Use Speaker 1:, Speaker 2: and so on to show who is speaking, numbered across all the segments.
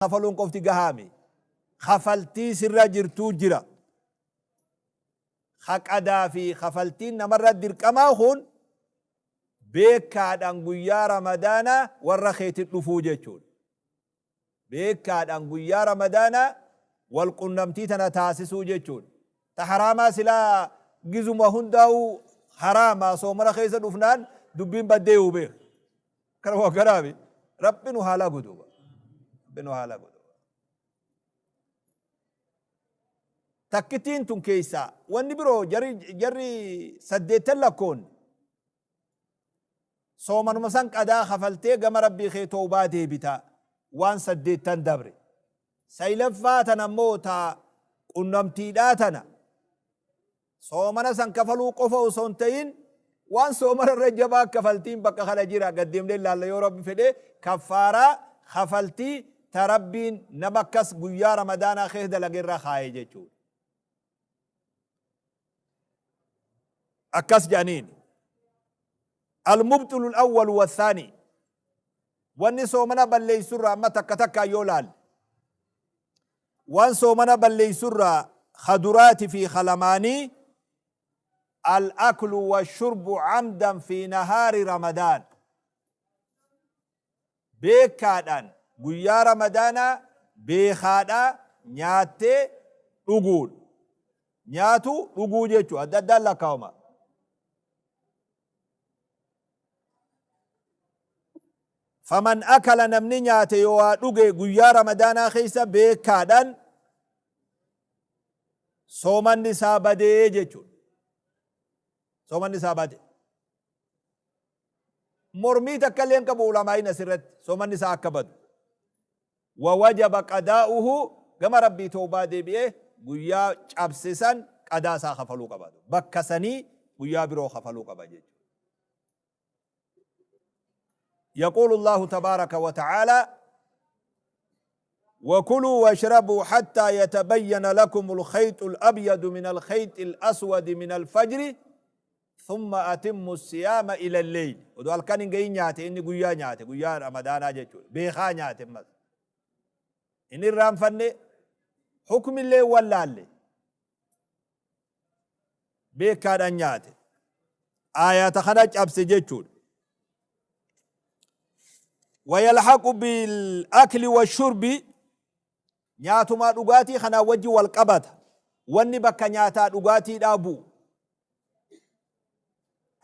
Speaker 1: Kafaluun qofti gahaami. Kafaltii sirra jirtuu jira. Ka qadaa fi kafaltiin namarra dirqamaa kun beekaadhaan guyyaa Ramadaanaa warra keetti dhufuu jechuudha. Beekaadhaan guyyaa Ramadaanaa wal qunnamtii tana taasisuu jechuudha. Ta haraamaa silaa gizuma hundaa'uu haraama soomana keessa dhufnaan dubbiin baddee beeka. Kana waa garaami. Rabbi nu haa lagu duuba. Rabbi nu haa lagu duuba. Takkittiin tun keessaa wanni biroo jarri jarri saddeettan lakkoon soomanuma san qadaa kafaltee gama Rabbii kee toobaa deebita waan saddeettan dabre. Saylaffaa tana immoo ta qunnamtiidhaa tana Soomana san kafaluu qofa osoo hin ta'in waan soomana irra jabaa kafaltiin bakka kana jira gad deemnee ilaalla yoo Rabbi fedhe kaffaaraa kafaltii ta Rabbiin nama akkas guyyaa Ramadaanaa keessa dalage irra kaaye jechuudha. Akkas jedhaniin. Al-mubxilu al-awwal wa-thaani. Wanni soomana balleessurraa amma takka takkaan yoo laalle. Waan soomana balleessurraa ka duraati fi ka lamaanii al-aklu wa-shurbu amdan fi nahaari Ramadaan. Beekaadhaan guyyaa Ramadaanaa beekaadhaa nyaattee dhuguudha. Nyaatu dhuguu jechuu adda addaan lakkaawama. Faman akala namni nyaate yoo waa dhuge guyyaa Ramadaanaa keessa beekaadhaan soomanni isaa badee jechuudha. Soomanni isaa bade. Mormii takka illee hin qabu ulamaa'iin asirratti soomanni isaa akka badu. Wa wajaba qadaa'uhu gama Rabbii tawbaa deebi'ee guyyaa cabse san qadaa isaa kafaluu qaba. Bakka sanii guyyaa biroo kafaluu qaba jechuudha. يقول الله تبارك وتعالى وكلوا واشربوا حتى يتبين لكم الخيط الأبيض من الخيط الأسود من الفجر ثم أتموا الصيام إلى الليل. Odoo halkan hin gahin nyaate inni guyyaa nyaate guyyaa Ramadaanaa jechuudha. Beekaa nyaate ammas. Inni irraanfanne hukmillee wallaalle. Beekaadhaan nyaate. Aayaata kana cabse jechuudha. Wayalhaqu bil akli wa shurbi nyaatumaa dhugaatii kanaa wajji wal qabata. Wanni bakka nyaataa dhugaatiidhaa bu'u.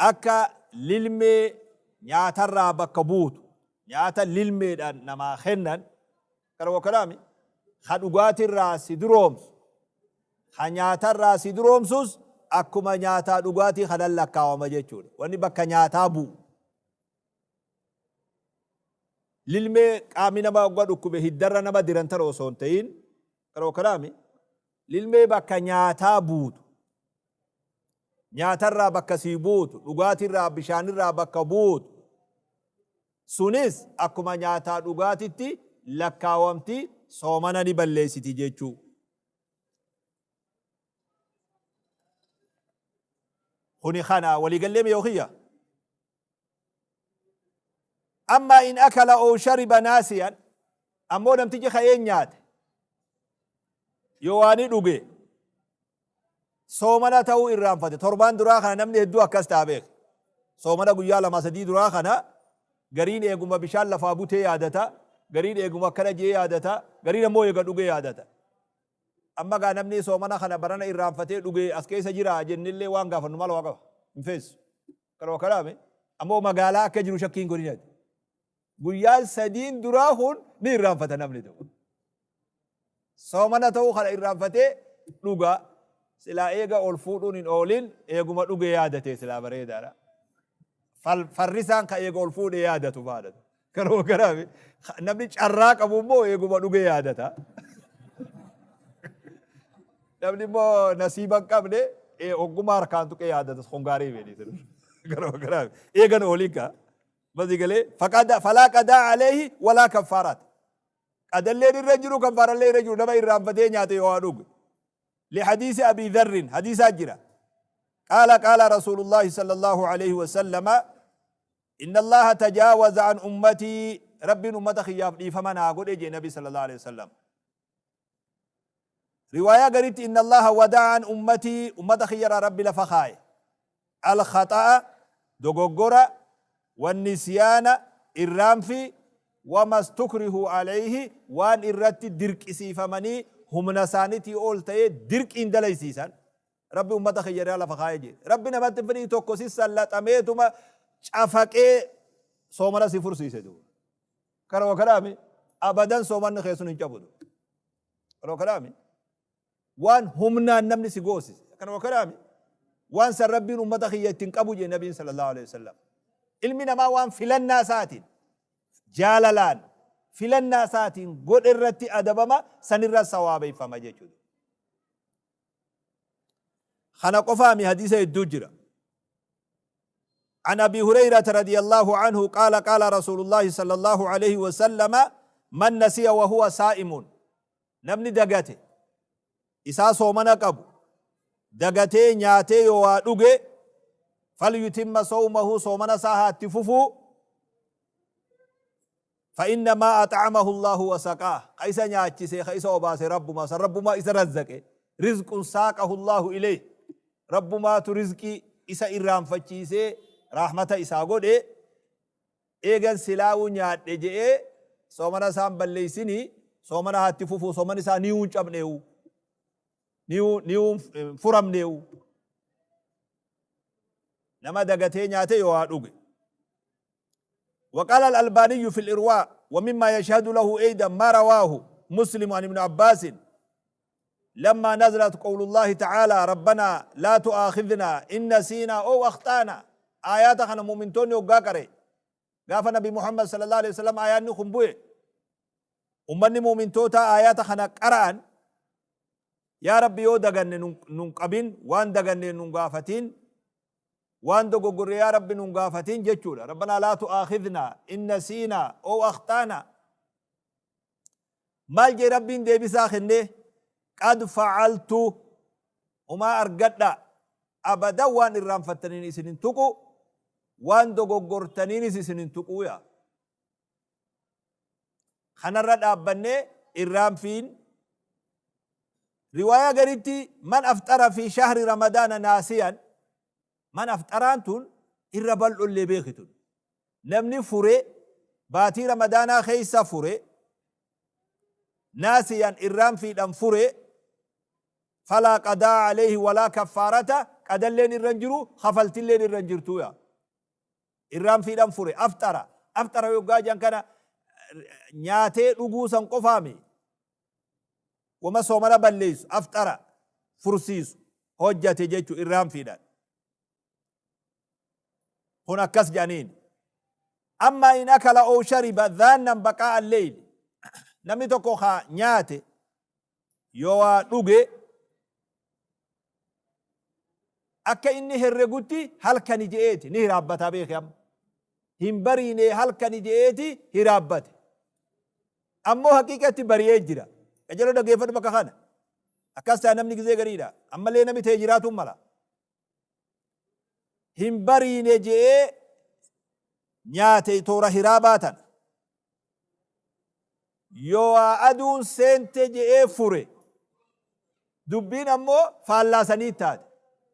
Speaker 1: Akka lilmee nyaatarraa bakka buutu nyaata lilmeedhaan namaa kennan kana wakkanaami ka dhugaatirraa si duroomsu ka nyaatarraa si duroomsus akkuma nyaataa dhugaatii kanan lakkaawama jechuudha. Wanni bakka nyaataa bu'u. Lilmee qaamni nama ogga dhukkube hiddarra nama diran tana osoo hin ta'in kana wakkanaami lilmee bakka nyaataa buutu. Nyaatarraa bakka sii buutu, dhugaatirraa, bishaanirraa bakka buutu. Sunis akkuma nyaataa dhugaatitti lakkaawamti soomana ni balleessiti jechuu. Kuni kana waliigallee miyoo kiyya? Amma in akala oo shariba naasiyan ammoo namtichi ka'ee nyaate yoo waa ni dhuge soomana ta'uu irraanfate. Torbaan duraa kana namni hedduu akkas ta'a beeka. Soomana guyyaa lama sadii duraa kana gariin eeguma bishaan lafaa butee yaadata, gariin eeguma akkana jee yaadata, gariin ammoo eega dhugee yaadata. Amma gaa namni soomana kana barana irraanfatee dhuge as keessa jira jennillee waan gaafannu maal waa qaba hin feessu. Kanuma kanaami ammoo magaalaa akka jiru shakkii hin godhin ati. Guyyaan sadiin duraa kun ni irraanfata namni tokko. Soomana ta'uu kana irraanfatee dhuga silaa eega ol fuudhuun hin oolin eeguma dhuge yaadate silaa bareedaadha. Farrisaan ka eega ol fuudhee yaadatu baadha. Kanuma kanaaf namni carraa qabu immoo eeguma dhugee yaadata. Namni immoo nasiiba hin qabne ogummaa harkaan tuqee yaadata kun gaarii beeni. Kanuma kanaaf eegan ooliin kaa. Basi galee faqada falaa qadaa aleehi walaa kaffaaraat. Qadalleen irra jiru kaffaarallee irra jiru nama irraanfatee nyaate yoo haa dhuge. Lihadiisi Abii Dharrin hadiisaa jira. Qaala qaala Rasuulullaahi sallallahu alaihi wasallama Inna Allaaha tajaawaza an ummatii Rabbiin ummata kiyyaaf dhiifama naa godhe jee Nabi sallallahu alaihi wasallam. Riwaayaa garitti inna Allaha wada'a an ummatii, ummata kiyyarraa Rabbi lafa kaaye. Al-khaxa'a, dogoggora, wannisyaana, irraanfii, wama stukrihuu alayhi, waan irratti dirqisiifamanii humna isaanitii ol ta'ee dirqiin dalaysiisan. Rabbi ummata kiyya irraa lafa kaayee jee. Rabbi namatti hin fedhii tokko si sallaxameetuma cafaqee soomana si fursiise duuba. Kana wa kanaami abadan soomanni kee sun hin cabu duuba. Kana wa kanaami waan humnaan namni si goosise. Kana wa kanaami waan san Rabbiin ummata kiyya ittiin qabu jee Nabiin sallallahu alaihi wasallam. Ilmi namaa waan filannaa isaatiin jaalalaan filannaa isaatiin godhe irratti adabama sanirra sawaabeeffama jechuudha. Kana qofaami hadiisa hedduu jira. عن أبي هريرة رضي الله عنه قال قال رسول الله صلى الله عليه وسلم من نسي وهو صائم نمني دغته إسا صومنا قبو دغته نياته يوا دوغه فليتم صومه صومنا ساها تففو فإنما أطعمه الله وسقاه ka isa nyaachisee ka isa obaase Rabbuma san Rabbumaa isa razzaqe rizqun saaqahu Allahu ilayh Rabbumaatu rizqii isa irraanfachiisee rahmata isaa godhe eegan silaa'uu nyaadhe je'ee soomana isaa hin balleeysinii soomana haa itti fufuu soomani isaa niyuu hin cabneewu niyuu niyuu hin furamneewu nama dagatee nyaate yoo haa dhuge وقال الألباني في الإرواء ومما يشهد له أيضا ما رواه مسلم عن ابن عباس لما نزلت قول الله تعالى ربنا لا تؤاخذنا إن نسينا أو أخطأنا آيات خنا مؤمنتون يوغا قري غاف نبي محمد صلى الله عليه وسلم آيات نخم بوي أمني مؤمنتوتا آيات خنا قران يا ربي يو دغن نون قبين وان دغن نون غافتين Waan dogoggorre yaa Rabbi nun gaafatin jechuudha. Rabbanaa laa tu'aakhidhnaa in nasiinaa ow akhxaanaa. Maal jee Rabbiin deebisaa kennee? Qad fa'altu homaa argadhaa abadan waan irraanfattaniin isin hin tuqu waan dogoggortaniinis isin hin tuquu yaa. Kanarra dhaabbannee irraanfiin riwaayaa garitti man afxara fi shahri ramadaana naasiyan man afxaraan tun irra bal'ollee beeki tun namni fure baatii ramadaanaa keessa fure naasiyan irraanfiidhan fure falaa qadaa alayhi walaa kaffaarata qadalleen irra hin jiru kafaltilleen irra hin jirtuu yaa Irraanfiidhan fure, afxara. Afxara yoggaa jedhan kana nyaatee dhuguu san qofaami. Wama soomana balleessu, afxara, fursiisu, hojjate jechu irraanfiidhan. Kun akkas jedhaniin. Amma in akala ow shariba dhaannan baqaa'a alleyli. Namni tokko ka nyaate yoo waa dhuge akka inni herregutti halkani je'eeti ni hiraabbataa beeki amma. Hin bariinee halkani je'eeti hiraabbate. Ammoo haqiiqatti bari'ee jira. Qajeeloo dhaggeeffadhu bakka kana. Akkas ta'a namni gizee gariidha. Ammallee namni ta'e jiraatuun mala. Hin bariine je'ee nyaate toora hiraabaa tana. Yoo waa aduun seente je'ee fure. Dubbiin ammoo faallaa sanii taate.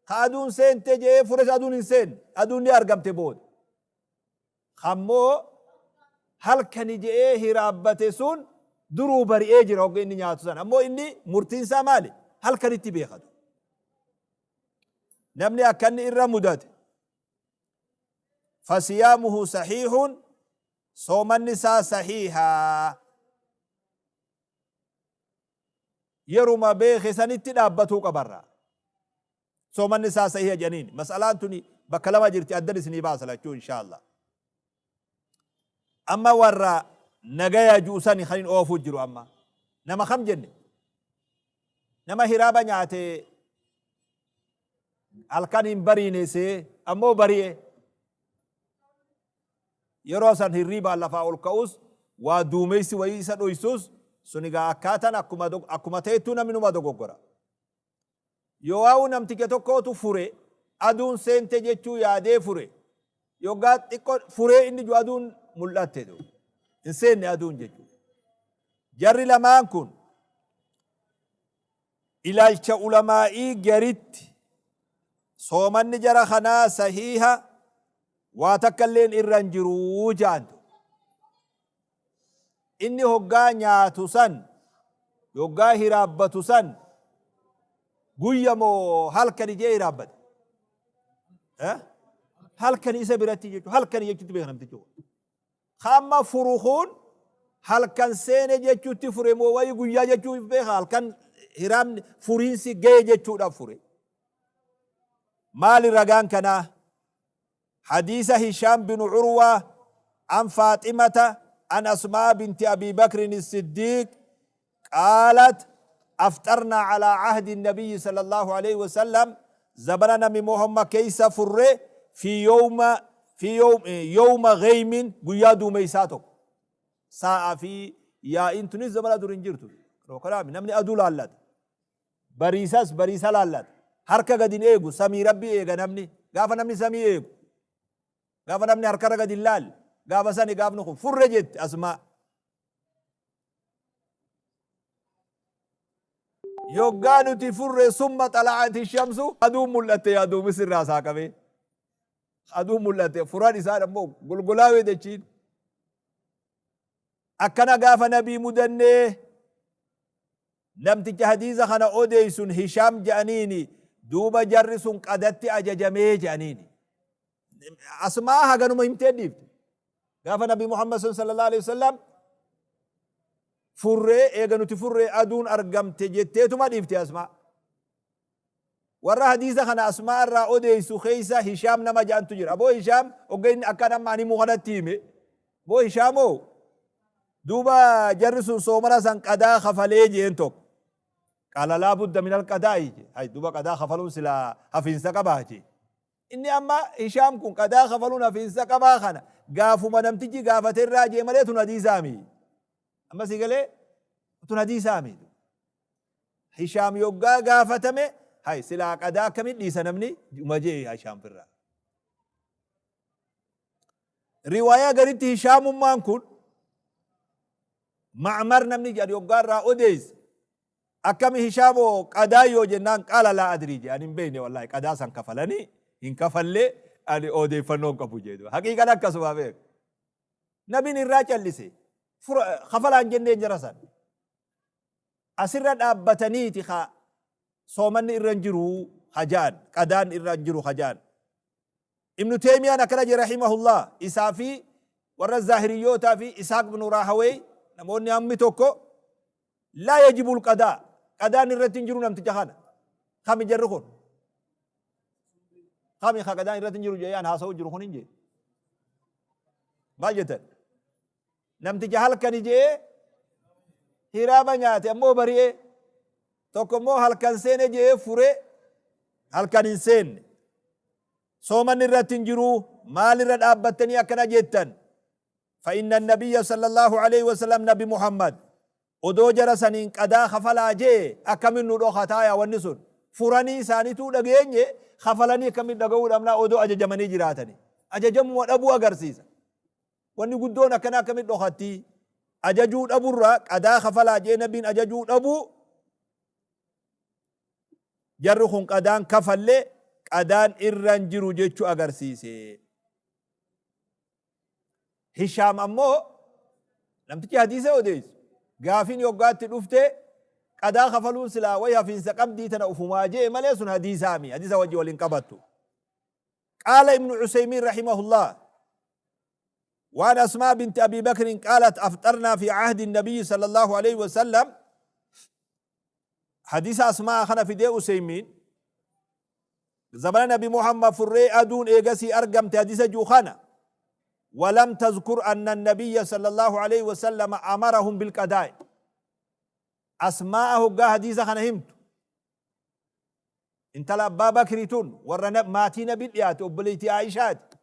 Speaker 1: Ka aduun seente je'ee fures aduun hin seenne. Aduun ni argamte booda. Kammoo halkani je'ee hiraabbate sun duruu bari'ee jira hogga inni nyaatu san. Ammoo inni murtiin isaa maali? Halkanitti beekatu. Namni akkanni irra mudate fasiyaamuhu sahiihun soomanni isaa sahiiha yeruma beeke sanitti dhaabbatuu qabarra soomanni isaa sahiiha jedhaniin mas'alaan tuni bakka lama jirti addan isinii baasa lachuu inshaallah amma warra nagaya ju'u sani kan hin oofuu jiru amma nama kam jenne nama hiraaba nyaate halkan hin bariine see ammoo bari'e yeroo san hirriibaan lafaa ol ka'us waa duumeysi wayii isa dhoysus sun egaa akkaatan akkuma akkuma ta'ettuu namni numa dogoggora Yoo'aawu namticha tokkootu fure, aduun seente jechuu yaadee fure. Yoggaa xiqqo furee inni ju aduun mul'atte du. Hin seenne aduun jechuudha. Jarri lamaan kun ilaalcha ulamaa'ii garitti soomanni jara kanaa sahiiha, waa takka illeen irra hin jiru ja'antu. Inni hoggaa nyaatu san, yoggaa hiraabbatu san, guyya moo halkani jee hiraabbate? Eh? Halkani isa biratti jechuudha. Halkani jechuutti beeka namtichi kun. Ka amma furu kun halkan seene jechuutti fure moo wayi guyyaa jechuu beeka? Halkan hiraamni furiinsi gahe jechuudhaaf fure. Maali ragaan kanaa? Hadiisa Hishaam bin Urwaa an Faaximata an Asmaa binti Abii Bakrin Siddiiq qaalat afxarnaa calaa cahdi nabiyyi sallallahu aleyhi wasallam, zabana nabi Muhammad keeysa furre, fi yowma fi yowma gheymin, guyyaa duumeysaa tokko. Saa'a fi yaa'iin tunis zamana dur hin jirtu. Kanaaf namni aduu laallata. Bariisas bariisa laallata. Harka gad hin eegu, samii Rabbii eega namni. Gaafa namni samii eegu, gaafa namni harkarra gad hin laalle, gaafa sani gaafni kun furre jetti Asmaa. Yoggaa nuti furre, summa xala'ati shamsu, aduun mul'atte, yaa duumessi irraa saaqamee. Aduun mul'atte, furan isaan ammoo golgolaawee dachiin. Akkana gaafa nabii mudannee, namticha hadiisa kana odeeysun Hishaam je'aniini, duuba jarri sun qadatti ajajamee je'aniini. Asmaa haganuma himtee dhiifte. Gaafa Nabi Muhammad sallallahu alaihi wasallam furree, eega nuti furree aduun argamte jetteetuma dhiifte Asmaa. Warra hadiisa kana Asmaa irraa odeessu keessa Hishaam nama ja'antu jira. Aboo Hishaam hogga inni akkaan amma ani himu kanatti hime. Aboo Hishaamoo, duuba jarri sun soomana san qadaa kafalee jeen tokko. Qaala laa budda minal qadaa'i jee. Hay, duuba qadaa kafaluun silaa hafiinsa qabaa jee. Inni amma Hishaam kun qadaa kafaluun hafiinsa qabaa kana gaafuma namtichi gaafate irraa jee malee tun hadiisaami. Amma si galee, tun hadiisaami. Hishaam yoggaa gaafatame, hay, silaa qadaa akkamit dhiisa namni uma jee Hishaam firraa. Riwaayaa garitti Hishaamummaan kun Ma'mar namni jedhan yoggaa irraa odeesse, akkami Hishaamoo, qadaa yoo jennaan, qaala laa adrii jee, ani hin beekne, wallaahi qadaa san kafalanii hin kafallee ani odeeffannoo hin qabu jee. Haqiiqan akkasuma beek. Nabiin irraa callise, kafalaan jenneen jara san. Asirra dhaabbataniiti ka soomanni irra hin jiru hajaan, qadaan irra hin jiru hajaan. Ibnu Teeymiyaan akkana jedhe rahimahullah, isaa fi warra Zaahiriyyootaa fi Isaaq ibnu Raahawey, namoonni hammi tokko, laa yajibul qadaa, qadaan irratti hin jiru namticha kana. Kami jarri kun? Kami ka qadaan irratti hin jiru jedhee an haasa'u jiru kun hin jee? Maal jettan? Namticha halkani je'ee hiraaba nyaate ammoo bari'ee, tokko immoo halkan seene je'ee fure, halkan hin seenne. Soomanni irratti hin jiru, maalirra dhaabbattanii akkana jettan? Fa'inna nabiyya sallallahu alaihi wasallam, nabi Muhammad odoo jara saniin qadaa kafalaa je'e akkamin nu dhokataa? Yaa wanni sun furanii isaanituu dhageenye, kafalanii akkamin dhaga'uu dhabnaa? Odoo ajajamanii jiraatanii ajajamuma dhabuu agarsiisa. Wanni guddoon akkanaa akkamitti dhokatti? Ajajuu dhaburraa, qadaa kafalaa jee nabiin ajajuu dhabuu, jarri kun qadaan kafalle, qadaan irra hin jiru jechuu agarsiise. Hishaam ammoo, namtichi hadiisa odeessu, gaafiin yoggaatti dhufte, qadaa kafaluun silaa way hafiinsa qabdii tana ufumaa jee malee sun hadiisaami, hadiisa wajji waliin qabattu. Qaala Ibnu Useymiin rahimahullah, waan Asmaa binti Abii Bakrin qaalat afxarnaa fi ahdi nabiyyi sallallahu aleyhi wasallam, hadiisa Asmaa kana fidee Useymiin, zamana nabi Muhammad furree aduun eegasii argamte hadiisa ji'u kana, walam tazkur anna nabiyya sallallahu aleyhi wasallam amarahum bilqadaa'i. Asmaa hoggaa hadiisa kana himtu, intala Abbaa Bakrii tun warra maatii nabi dhiyaate, obboleettii Aishaati.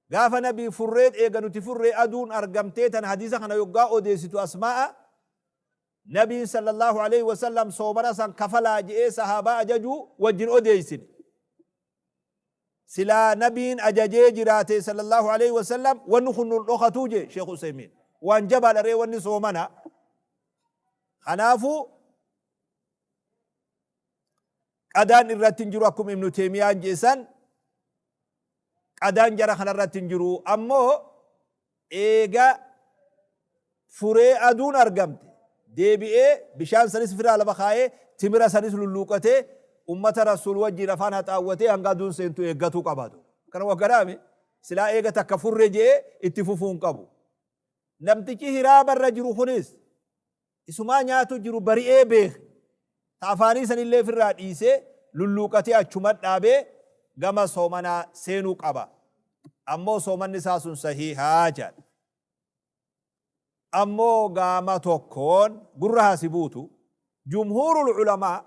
Speaker 1: Gaafa nabii furree, eega nuti furree aduun argamtee tan hadiisa kana yoggaa odeessitu Asmaa'a, nabiin sallallahu alaihi wasallam soomana san kafalaa je'ee sahaabaa ajajuu wajjin odeessine. Silaa nabiin ajajee jiraate sallallahu aleyhi wasallam wanni kun nun dhokatuu jee sheekh Useymiin. Waan jabaadha ree wanni soomana. Kanaafuu qadaan irratti hin jiru akkuma Ibnu Teeymiyaan jee san qadaan jara kana irratti hin jiru. Ammoo eega furee aduun argamte deebi'ee bishaan sanis firaa lafa kaayee timira sanis lulluuqatee ummata Rasuul wajjiin afaan haxaawwatee hanga aduun seentu eeggatuu qaba. Kana waggaraami silaa eega takka furre je'ee itti fufuu hin qabu. Namtichi hiraaba irra jiru kunis isumaa nyaatu jiru bari'ee beeke ta afaanii sanillee firraa dhiisee lulluuqatee achuma dhaabee gama soomanaa seenuu qaba. Ammoo soomanni isaa sun sahiihaa jedhan. Ammoo gaama tokkoon gurra haa si buutu jumhuurul ulamaa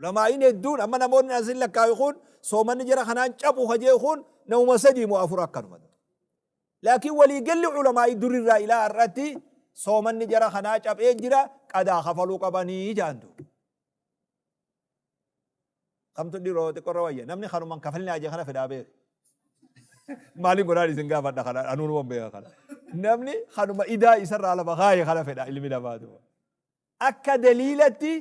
Speaker 1: ulamaa'iin hedduun amma namoonni asin lakkaawe kun soomanni jara kanaan caphu ka jee kun namuma sadii moo afur akkanuma. Laakiin waliigalli ulamaa'ii durirraa ilaa har'atti soomanni jara kanaa caphee jira qadaa kafaluu qabanii jaantu. Kamtu dhiroo xiqqorra wayya namni kanuman kafalinaa jee kana fedhaa beeke. Maaliin godhaan isin gaafadha kana anuun beeka kana. Namni kanuma idaa isarraa lafa kaaye kana fedha ilmi namaatu. Akka daliilatti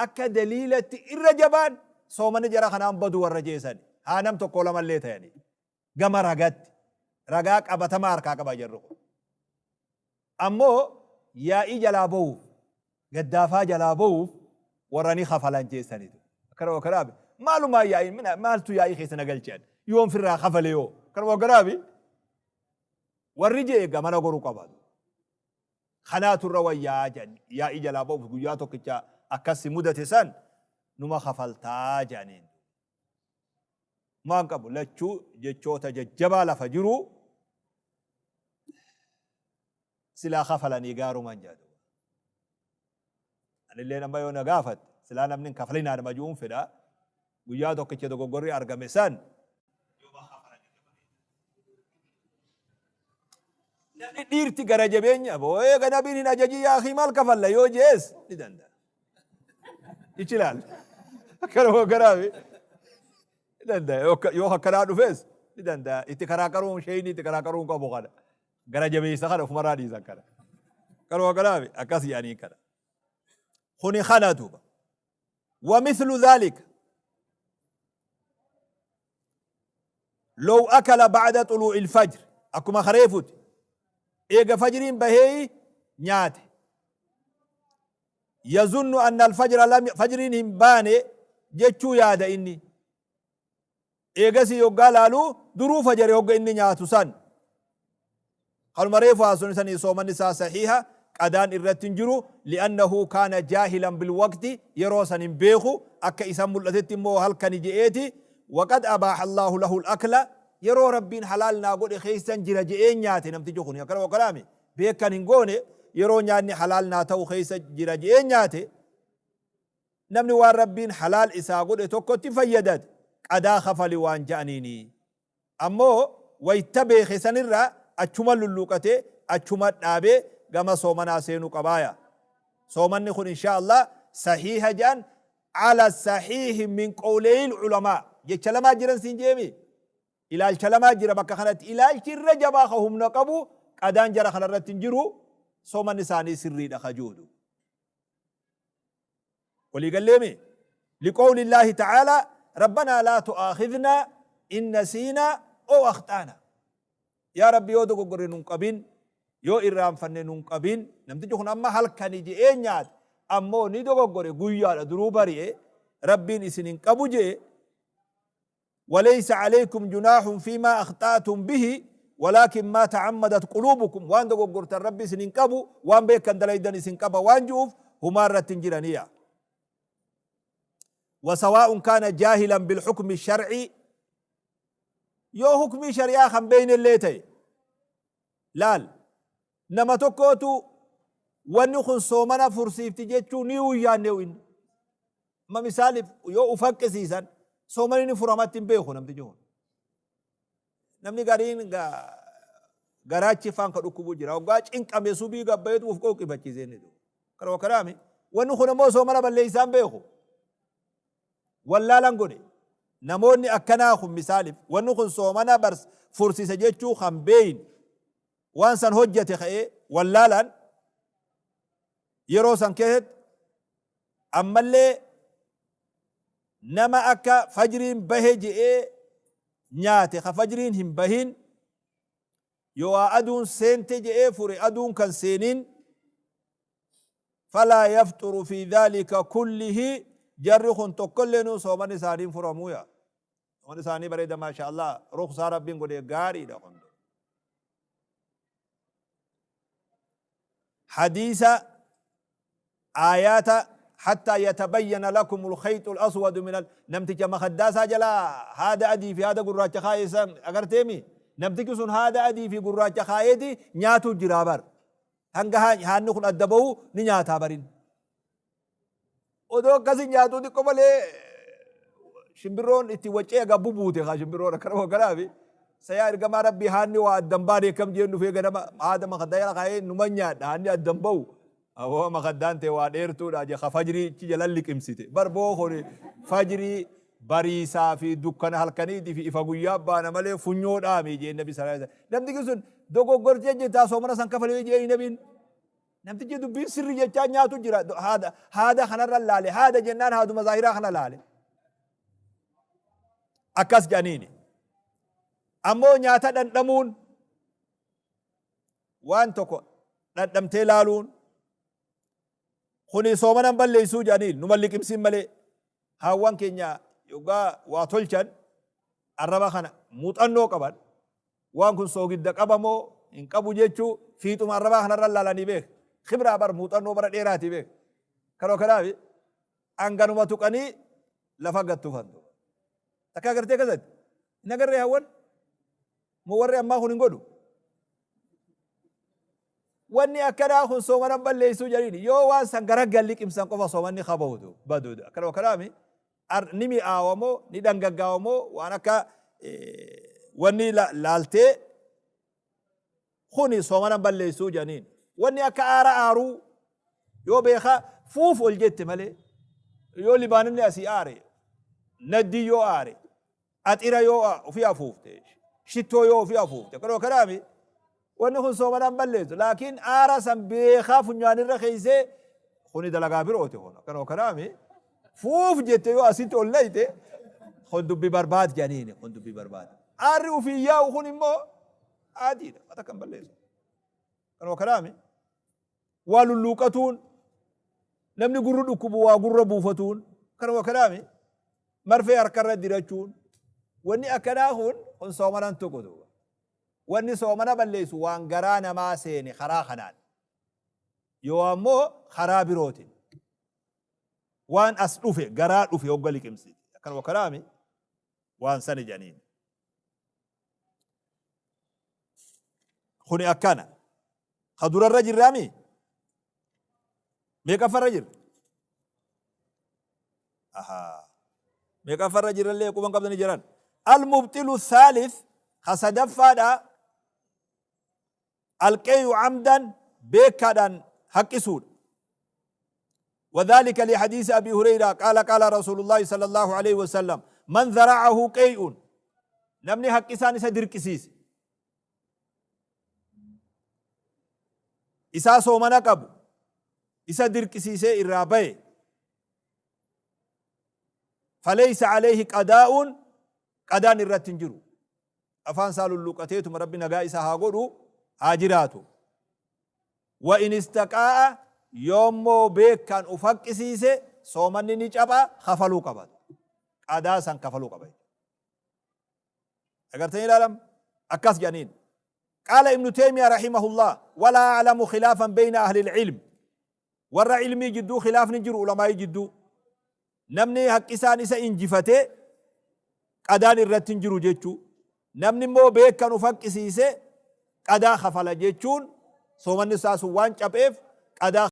Speaker 1: akka daliilatti irra jabaan soomanni jara kanaan badu warra jeesani. Haa nam tokkoo lamallee tayanii. Gama ragatti ragaa qabatamaa harkaa qaba jarri kun. Ammoo yaa'ii jalaa ba'uuf gaddaafaa jalaa ba'uuf warra ni kafalan jeessanitu. Akkana wakkanaabi maalumaa yaa'ii maaltu yaa'ii keessa na galche ani yoon firraa kafale yoo akkana wakkanaabi warri je'e gamana goru qaba. Kanaatu irra wayyaa jedhan yaa'ii jalaa ba'uuf guyyaa tokkicha akkas si mudate san numa kafaltaa jedhaniin. Maan qabu lachuu jechoota jajjabaa lafa jiru silaa kafalanii gaaruman jedha. Anilleen amma yoo na gaafatte silaa namni hin kafalinaa nama ju'uun fedha. Guyyaa tokkicha dogoggorri argame san namni dhiirti gara jabeenya boo eega nabiin hin ajajin yaa akii maal kafalla yoo jees ni danda'a. Ichilaal. Akkanuma garaafi ni danda'a. Yoo akkanaa dhufes ni danda'a. Itti karaa qaruun sheeyni itti karaa qaruun qabu kana. Gara jabeessa kana ofumarraa dhiisan kana. Kanuma garaafi akkas jedhanii kana. Kuni kana duuba. Wamithlu dhaalika. Low akala ba'da xuluu'il fajr akkuma kareefuti eega fajriin baheeyi nyaate yazunnu anna alfajra lam fajriin hin baane jechuu yaada inni eegasii yoggaa laalu duruu fajare hogga inni nyaatu san Kanuma reefu haasofne sanii soomanni isaa sahiiha, qadaan irratti hin jiru, li'annahu kaana jaahilan bilwaqti, yeroo san hin beeku, akka isa mul'atetti immoo halkani je'eeti, waqad abaaha Allaahu lahul akla, yeroo Rabbiin halaal naa godhe keessan jira je'ee nyaate namtichi kuni, akkana wakkanaami, beekkan hin goone, yeroo nyaanni halaal naa ta'u keessa jira je'ee nyaate, namni waan Rabbiin halaal isaa godhe tokkotti fayyadate qadaa kafali waan ja'aniini. Ammoo wayta beekhe sanirraa achuma lulluuqatee, achuma dhaabee gama soomanaa seenuu qabaaya. Soomanni kun inshaa Allah sahiiha je'an ala sahiihi min qowleeyil ulamaa. Jecha lamaa jiran siin je'eemii? Ilaalcha lamaa jira bakka kanatti. Ilaalchi irra jabaa ka humna qabu qadaan jara kanarratti hin jiru soomanni isaanii sirriidha ka juudu. Walii galleemi? Liqoowli Illaahi ta'aalaa Rabbanaa laa tu'aakhidhnaa in nasiinaa ow akhxaanaa. Yaa Rabbi yoo dogoggorre nun qabin, yoo irraanfanne nun qabin. Namtichi kun amma halkani je'ee nyaate, ammoo ni dogoggore guyyaadha duruu bari'e, Rabbiin isin hin qabu je'e. Waleysa aleykum junaahun fiimaa akhxa'tum bihi walaakin maa ta'ammadat quluubukum waan dogoggortan Rabbi isin hin qabu waan beekkan dalaydan isin qaba waan ju'uuf humaa irratti hin jiraniya. Wasawaa'un kaana jaahilan bilhukmi shar'ii yoo hukmii shari'aa kan beeynellee ta'e laal nama tokkootu wanni kun soomana fursiifti jechuu ni yaanneewu inni. Amma misaaliif yoo uf haqqisiisan soomanni ni furamatti hin beeku namtichi kun. Namni gariin garaachi faan ka dhukkubuu jira. Hoggaa cinqame subii gabbayeetu uf qooqifachiise inni duuba. Kana wakkanaami. Wanni kun ammoo soomana balleessaa hin beeku. Wallaalan godhe. Namoonni akkanaa kun misaalif wanni kun soomana bars fursisa jechuu kan beeyne waan san hojjate ka'ee wallaalaan yeroo san keessatti ammallee nama akka fajriin bahe je'ee nyaate ka fajriin hin bahin yooaa aduun seente je'ee fure aduun kan seenin falaa yafxuru fi dhaalika kullihi jarri kun tokkolleenuu soomanni isaanii hin furamuu yaa soomanni isaanii bareeda maasha Allah ruksaa rabbiin godhe gaariidha kun hadiisa aayaata hattaa yatabayyana lakumul khayxul aswadu minal namticha makaddaa isaa jala haada adii fi haada gurraacha kaa'e san agarteemi namtichi sun haada adii fi gurraacha kaa'eeti nyaatu jira bar hanga haanni kun adda bahu ni nyaataa barin odoo akkasi nyaatuu xiqqo malee shimbirroon itti waccee egaa bubuute kaa shimbirroon akkana wakkanaafi sayaa ergamaa rabbii haanni waa addan baane akkam jeen dhufee ganama haada makaddaa jala kaa'ee numa nyaadha haanni addan bahu aboo makaddaan tee waa dheertuudha je ka fajrii ichi jala liqimsite bar boo kuni fajrii bariisaa fi dukkana halkaniitii fi ifa guyyaa baana malee funyoo dhaami jeen nabi sallallahu alaihi wasallam namtichi sun dogoggortee jirtaa soomana san kafalee jeen nabiin Namtichi dubbiin sirri jechaa nyaatu jira. Haada, haada kanarra laale. Haada jennaan haaduma zaahiraa kana laale. Akkas jedhaniini. Ammoo nyaata dhandhamuun waan tokko dhandhamtee laaluun kuni soomana hin balleessuu jedhaniin numa liqimsiin malee haawwan keenya yoggaa waa tolchan arraba kana muuxannoo qaban Waan kun soogidda qaba moo hin qabu jechuu fiixuma arrabaa kanarra laalanii beek. Khibraa bar muuxannoo bara dheeraati beek. Kanoo kanaafi hanganuma tuqanii lafa gad tufan. Takka agartee akkasatti? Hin agarree hawwan? Moo warri ammaa kun hin godhu? Wanni akkanaa kun soomana balleessuu jedhani yoo waan san garaggal liqimsan qofa soomanni kabautu badu. Kanoo kanaami ni mi'aawa moo ni dhangaggaawa moo waan akka wanni laaltee kuni soomana balleessuu jedhaniin. Wanni akka aara aaruu yoo beekaa fuuf ol jette malee yoo libaaninni asii aare naddii yoo aare axira yoo ofii afuufte shittoo yoo ofii afuufte kanuma kanaami wanni kun soomanaan balleessu laakiin aara san beekaa funyaanirra keeysee kuni dalagaa birooti kun kanuma kanaami fuuf jette yoo asitti ol nayte kun dubbi barbaad jedhaniini kun dubbi barbaad aarri ofii yaa'u kun immoo aadiidha mata kan balleessu kanuma kanaami waa lulluuqatuun namni gurri dhukkubu waa gurra buufatuun kanuma kanaami marfee harkarra dirachuun wanni akkanaa kun kun soomanan tuqu duuba wanni soomana balleessu waan garaa namaa seene karaa kanaan yoo ammoo karaa birootiin waan as dhufe garaa dhufe hogga liqimsite akkanuma kanaami waan sani jedhaniin kuni akkana ka durarra jirraami meeqaffarra jirra ahaa meeqaffarra jirrallee quban qabdanii jiran almubxilu thaalith ka sadaffaadha alqeeyu camdan beekaadhaan haqqisuudha وذلك لحديث أبي هريرة قال قال رسول الله صلى الله عليه وسلم من ذرعه قيء نمني حق إسان إسا درقسيس isaa soomana qabu isa dirqisiisee irraa baye faleysa alayhi qadaa'uun qadaan irratti hin jiru afaan isaa lulluqateetuma rabbi nagaa isa haa godhu haa jiraatu wa in istaqaa'a yoommoo beekaan uf haqqisiise soomanni ni capha kafaluu qaba qadaa san kafaluu qaba agartanii ilaalam akkas jedhaniin qaala ibnu taymiya rahimahullah walaa aclamu khilaafan bayna ahli ilcilm warra ilmii jidduu khilaafni jiru ulamaa'ii jidduu namni haqqisaan isa injifate qadaan irratti hin jiru jechuu namni immoo beekan uf haqqisiise qadaa kafala jechuun soomanni isaa sun waan capheef qadaa